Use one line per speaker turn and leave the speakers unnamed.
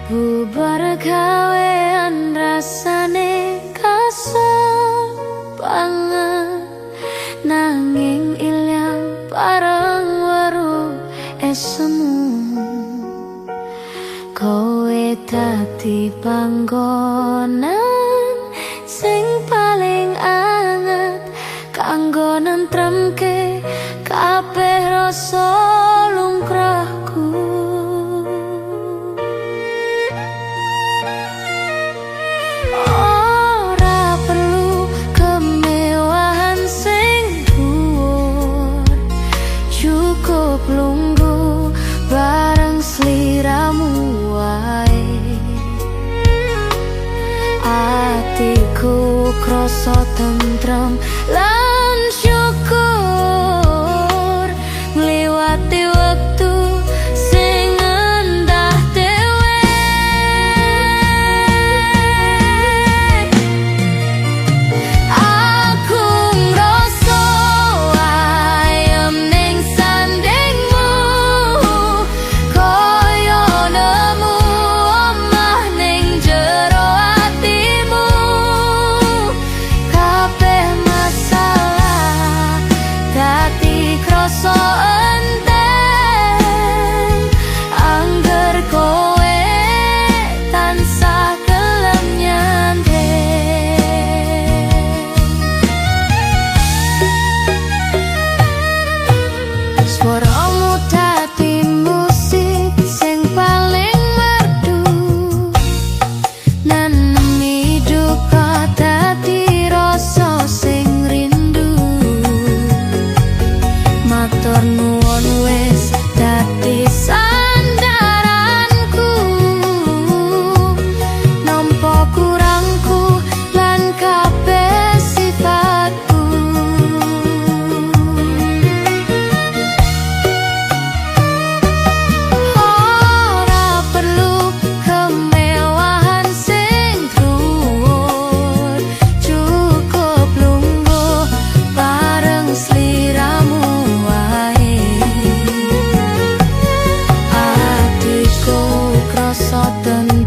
Bubar gawean rasane kasar banget, nanging ilang bareng weruh esemu. Kowe dadi panggonan sing paling anget kanggo nentremke kabeh rasa lungkrahku. Ora perlu kemewahan sing dhuwur, cukup lungguh bareng sliramu wae. Atiku krasa tentrem lan syukur ngliwati wektu sing endah dhewe. Aku ngrasa ayem ning sandingmu, kaya nemu omah ning jero atimu. Kabeh masalah dadi krasa enteng angger kowe tansah gelem nyanding. Swaramu dadi musik sing paling merdu, nanemi duka dadi rasa sing rindu. Matur nuwun wis dadi sandaranku, nampa kurangku lan kabeh sifatku. Ora perlu kemewahan sing dhuwur, cukup lungguh bareng sliramu wae. Atiku krasa tentrem.